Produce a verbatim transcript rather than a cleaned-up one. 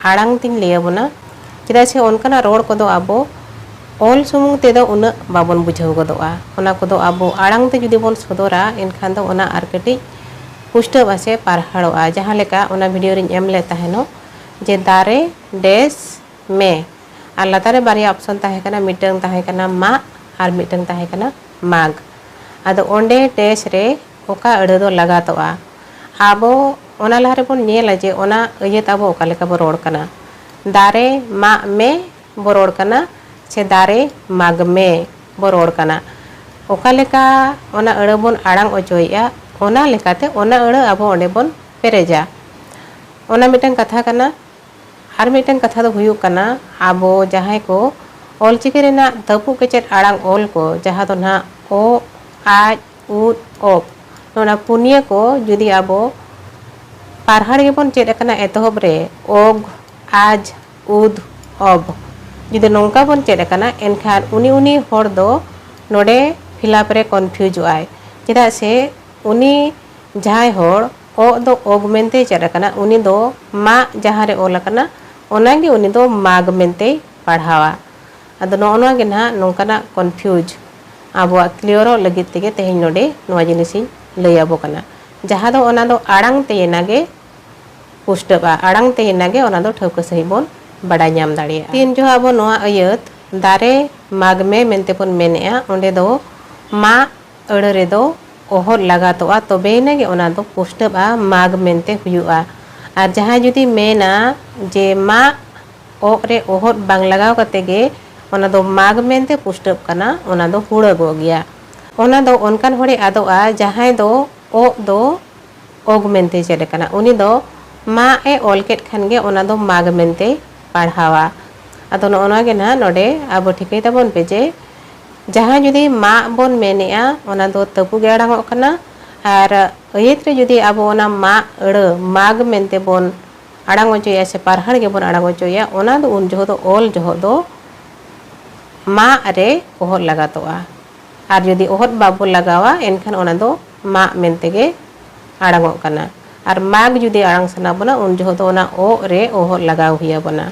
ᱟᱲᱟᱝ ᱛᱤᱧ ᱞᱟᱹᱭ ᱟᱵᱚᱱᱟ᱾ ᱪᱮᱫᱟᱜ ᱥᱮ ᱚᱱᱠᱟᱱᱟᱜ ᱨᱚᱲ ᱠᱚᱫᱚ ᱟᱵᱚ ᱚᱞ ᱥᱩᱢᱩᱝ ᱛᱮᱫᱚ ᱩᱱᱟᱹᱜ ᱵᱟᱵᱚᱱ ᱵᱩᱡᱷᱟᱹᱣ ᱜᱚᱫᱚᱜᱼᱟ᱾ ᱚᱱᱟ ᱠᱚᱫᱚ ᱟᱵᱚ ᱟᱲᱟᱝ ᱛᱮ ᱡᱩᱫᱤ ᱵᱚᱱ ᱥᱚᱫᱚᱨᱟ, ᱮᱱᱠᱷᱟᱱ ᱫᱚ ᱚᱱᱟ ᱟᱨ ᱠᱟᱹᱴᱤᱡ ᱯᱩᱥᱴᱟᱹᱜᱼᱟ ᱥᱮ ᱯᱟᱨᱦᱟᱲᱚᱜᱼᱟ᱾ ᱡᱟᱦᱟᱸ ᱞᱮᱠᱟ ᱚᱱᱟ ᱵᱷᱤᱰᱤᱭᱳ ᱨᱤᱧ ᱮᱢ ᱞᱮᱫ ᱛᱟᱦᱮᱱᱚᱜ, ᱡᱮ ᱫᱟᱨᱮ ᱰᱮᱥ ᱢᱮ, ᱟᱨ ᱞᱟᱛᱟᱨ ᱨᱮ ᱵᱟᱨᱭᱟ ᱚᱯᱥᱚᱱ ᱛᱟᱦᱮᱸ ᱠᱟᱱᱟ, ᱢᱤᱫᱴᱟᱝ ᱛᱟᱦᱮᱸ ᱠᱟᱱᱟ ᱢᱟᱜ ᱟᱨ ᱢᱤᱫᱴᱟᱝ ᱛᱟᱦᱮᱸ ᱠᱟᱱᱟ ᱢᱟᱜᱽ᱾ ᱟᱫᱚ ᱚᱸᱰᱮ ᱰᱮᱥ ᱨᱮ ᱚᱠᱟ ᱟᱹᱲᱟᱹ ᱫᱚ ᱞᱟᱜᱟᱛᱚᱜᱼᱟ? ᱟᱵᱚ ᱚᱱᱟ ᱞᱟᱦᱟ ᱨᱮᱵᱚᱱ ᱧᱮᱞᱟ ᱡᱮ ᱚᱱᱟ ᱟᱹᱭᱟᱹᱛ ᱟᱵᱚ ᱚᱠᱟ ᱞᱮᱠᱟ ᱵᱚ ᱨᱚᱲ ᱠᱟᱱᱟ᱾ ᱫᱟᱨᱮ ᱢᱟᱜ ᱢᱮ ᱵᱚ ᱨᱚᱲ ᱠᱟᱱᱟ, ᱥᱮ ᱫᱟᱨᱮ ᱢᱟᱜᱽ ᱢᱮ ᱵᱚ ᱨᱚᱲ ᱠᱟᱱᱟ? ᱚᱠᱟ ᱞᱮᱠᱟ ᱚᱱᱟ ᱟᱹᱲᱟᱹ ᱵᱚᱱ ᱟᱲᱟᱝ ᱚᱪᱚᱭᱮᱫᱼᱟ, ᱚᱱᱟ ᱞᱮᱠᱟᱛᱮ ᱚᱱᱟ ᱟᱹᱲᱟᱹ ᱟᱵᱚ ᱚᱸᱰᱮ ᱵᱚᱱ ᱯᱮᱨᱮᱡᱟ᱾ ᱚᱱᱟ ᱢᱤᱫᱴᱟᱝ ᱠᱟᱛᱷᱟ ᱠᱟᱱᱟ᱾ ᱟᱨ ᱢᱤᱫᱴᱟᱝ ᱠᱟᱛᱷᱟ ᱫᱚ ᱦᱩᱭᱩᱜ ᱠᱟᱱᱟ, ᱟᱵᱚ ᱡᱟᱦᱟᱸᱭ ᱠᱚ ᱚᱞᱪᱤᱠᱤ ᱨᱮᱱᱟᱜ ᱛᱟᱹᱯᱩᱜ ᱠᱮᱪᱮᱫ ᱟᱲᱟᱝ ᱚᱞ ᱠᱚ, ᱡᱟᱦᱟᱸ ᱫᱚ ᱱᱟᱦᱟᱜ ᱚ, ᱟᱡ, ᱩᱫ, ᱚᱵ, ᱱᱚᱣᱟ ᱯᱩᱱᱭᱟᱹ ᱠᱚ ᱡᱩᱫᱤ ᱟᱵᱚ ᱯᱟᱨᱦᱟᱲ ᱜᱮᱵᱚᱱ ᱪᱮᱫ ᱟᱠᱟᱱᱟ, ᱮᱛᱚᱦᱚᱵ ᱨᱮ ᱚᱜ, ᱟᱡ, ᱩᱫ, ᱚᱵ, ᱡᱩᱫᱤ ᱱᱚᱝᱠᱟ ᱵᱚᱱ ᱪᱮᱫ ᱟᱠᱟᱱᱟ, ᱮᱱᱠᱷᱟᱱ ᱩᱱᱤ ᱩᱱᱤ ᱦᱚᱲ ᱫᱚ ᱱᱚᱰᱮ ᱯᱷᱤᱞᱟᱯ ᱨᱮ ᱠᱚᱱᱯᱷᱤᱭᱩᱡᱚᱜ ᱟᱭ᱾ ᱪᱮᱫᱟᱜ ᱥᱮ ᱩᱱᱤ ᱡᱟᱦᱟᱸᱭ ᱦᱚᱲ ᱚᱜ ᱫᱚ ᱚᱜ ᱢᱮᱱᱛᱮᱭ ᱪᱮᱫ ᱟᱠᱟᱱᱟ, ᱩᱱᱤ ᱫᱚ ᱢᱟᱜ ᱡᱟᱦᱟᱸ ᱨᱮ ᱚᱞ ᱟᱠᱟᱱᱟ, ᱚᱱᱟᱜᱮ ᱩᱱᱤ ᱫᱚ ᱢᱟᱜᱽ ᱢᱮᱱᱛᱮᱭ ᱯᱟᱲᱦᱟᱣᱟ᱾ ᱟᱫᱚ ᱱᱚᱜᱼᱚ ᱱᱚᱣᱟ ᱜᱮ ᱱᱟᱦᱟᱜ ᱱᱚᱝᱠᱟᱱᱟᱜ ᱠᱚᱱᱯᱷᱤᱭᱩᱡᱽ ᱟᱵᱚᱣᱟᱜ ᱠᱞᱤᱭᱟᱨᱚᱜ ᱞᱟᱹᱜᱤᱫ ᱛᱮᱜᱮ ᱛᱮᱦᱮᱧ ᱱᱚᱰᱮ ᱱᱚᱣᱟ ᱡᱤᱱᱤᱥᱤᱧ ᱞᱟᱹᱭ ᱟᱵᱚ ᱠᱟᱱᱟ, ᱡᱟᱦᱟᱸ ᱫᱚ ᱚᱱᱟ ᱫᱚ ᱟᱲᱟᱝ ᱛᱮᱭᱮᱱᱟ ᱜᱮ ᱯᱩᱥᱴᱟᱹᱜᱼᱟ, ᱟᱲᱟᱝ ᱛᱮᱭᱮᱱᱟ ᱜᱮ ᱚᱱᱟ ᱫᱚ ᱴᱷᱟᱹᱣᱠᱟᱹ ᱥᱟᱺᱦᱤᱡ ᱵᱚᱱ ᱵᱟᱰᱟᱭ ᱧᱟᱢ ᱫᱟᱲᱮᱭᱟᱜᱼᱟ᱾ ᱛᱤᱱ ᱡᱚᱦᱚᱜ ᱟᱵᱚ ᱱᱚᱣᱟ ᱟᱹᱭᱟᱹᱛ ᱫᱟᱨᱮ ᱢᱟᱜᱽ ᱢᱮ ᱢᱮᱱᱛᱮ ᱵᱚᱱ ᱢᱮᱱᱮᱜᱼᱟ, ᱚᱸᱰᱮ ᱫᱚ ᱢᱟᱜ ᱟᱹᱲᱟᱹ ᱨᱮᱫᱚ ᱚᱦᱚᱫ ᱞᱟᱜᱟᱛᱚᱜᱼᱟ, ᱛᱚᱵᱮᱭᱮᱱᱟ ᱜᱮ ᱚᱱᱟ ᱫᱚ ᱯᱩᱥᱴᱟᱹᱜᱼᱟ, ᱢᱟᱜᱽ ᱢᱮᱱᱛᱮ ᱦᱩᱭᱩᱜᱼᱟ᱾ ᱟᱨ ᱡᱟᱦᱟᱸᱭ ᱡᱩᱫᱤ ᱢᱮᱱᱟ ᱡᱮ ᱢᱟᱜ ᱚᱜ ᱨᱮ ᱚᱦᱚᱫ ᱵᱟᱝ ᱞᱟᱜᱟᱣ ᱠᱟᱛᱮ ᱜᱮ ᱚᱱᱟ ᱫᱚ ᱢᱟᱜᱽ ᱢᱮᱱᱛᱮ ᱯᱩᱥᱴᱟᱹᱜ ᱠᱟᱱᱟ, ᱚᱱᱟ ᱫᱚ ᱦᱩᱲᱟᱹᱜᱚᱜ ᱜᱮᱭᱟ᱾ ᱚᱱᱟ ᱫᱚ ᱚᱱᱠᱟᱱ ᱦᱚᱲᱮ ᱟᱫᱚᱜᱼᱟ, ᱡᱟᱦᱟᱸᱭ ᱫᱚ ᱚᱜ ᱫᱚ ᱚᱜᱽ ᱢᱮᱱᱛᱮ ᱪᱮᱫ ᱟᱠᱟᱱᱟ, ᱩᱱᱤ ᱫᱚ ᱢᱟᱜ ᱮ ᱚᱞ ᱠᱮᱫ ᱠᱷᱟᱱ ᱜᱮ ᱚᱱᱟ ᱫᱚ ᱢᱟᱜᱽ ᱢᱮᱱᱛᱮ ᱯᱟᱲᱦᱟᱣᱟ᱾ ᱟᱫᱚ ᱱᱚᱜᱼᱚ ᱱᱚᱣᱟ ᱜᱮ ᱱᱟᱦᱟᱜ ᱱᱚᱰᱮ ᱟᱵᱚ ᱴᱷᱤᱠᱟᱹᱭ ᱛᱟᱵᱚᱱ ᱯᱮ ᱡᱮ ᱡᱟᱦᱟᱸ ᱡᱩᱫᱤ ᱢᱟᱜ ᱵᱚᱱ ᱢᱮᱱᱮᱜᱼᱟ, ᱚᱱᱟ ᱫᱚ ᱛᱟᱹᱯᱩ ᱜᱮ ᱟᱲᱟᱝᱚᱜ ᱠᱟᱱᱟ, ᱟᱨ ᱟᱹᱭᱟᱹᱛ ᱨᱮ ᱡᱩᱫᱤ ᱟᱵᱚ ᱚᱱᱟ ᱢᱟᱜ ᱟᱹᱲᱟᱹ ᱢᱟᱜᱽ ᱢᱮᱱᱛᱮ ᱵᱚᱱ ᱟᱲᱟᱝ ᱚᱪᱚᱭᱟ ᱥᱮ ᱯᱟᱨᱦᱟᱲ ᱜᱮᱵᱚᱱ ᱟᱲᱟᱝ ᱚᱪᱚᱭᱟ, ᱚᱱᱟ ᱫᱚ ᱩᱱ ᱡᱚᱦᱚᱜ ᱫᱚ ᱚᱞ ᱡᱚᱦᱚᱜ ᱫᱚ ᱢᱟᱜ ᱨᱮ ᱚᱦᱚᱫ ᱞᱟᱜᱟᱛᱚᱜᱼᱟ᱾ ᱟᱨ ᱡᱩᱫᱤ ᱚᱦᱚᱫ ᱵᱟᱵᱚ ᱞᱟᱜᱟᱣᱟ, ᱮᱱᱠᱷᱟᱱ ᱚᱱᱟ ᱫᱚ ᱢᱟᱜ ᱢᱮᱱᱛᱮ ᱜᱮ ᱟᱲᱟᱝᱚᱜ ᱠᱟᱱᱟ᱾ ᱟᱨ ᱢᱟᱜᱽ ᱡᱩᱫᱤ ᱟᱲᱟᱝ ᱥᱟᱱᱟ ᱵᱚᱱᱟ, ᱩᱱ ᱡᱚᱦᱚᱜ ᱫᱚ ᱚᱱᱟ ᱚᱜ ᱨᱮ ᱚᱦᱚᱫ ᱞᱟᱜᱟᱣ ᱦᱩᱭ ᱟᱵᱚᱱᱟ᱾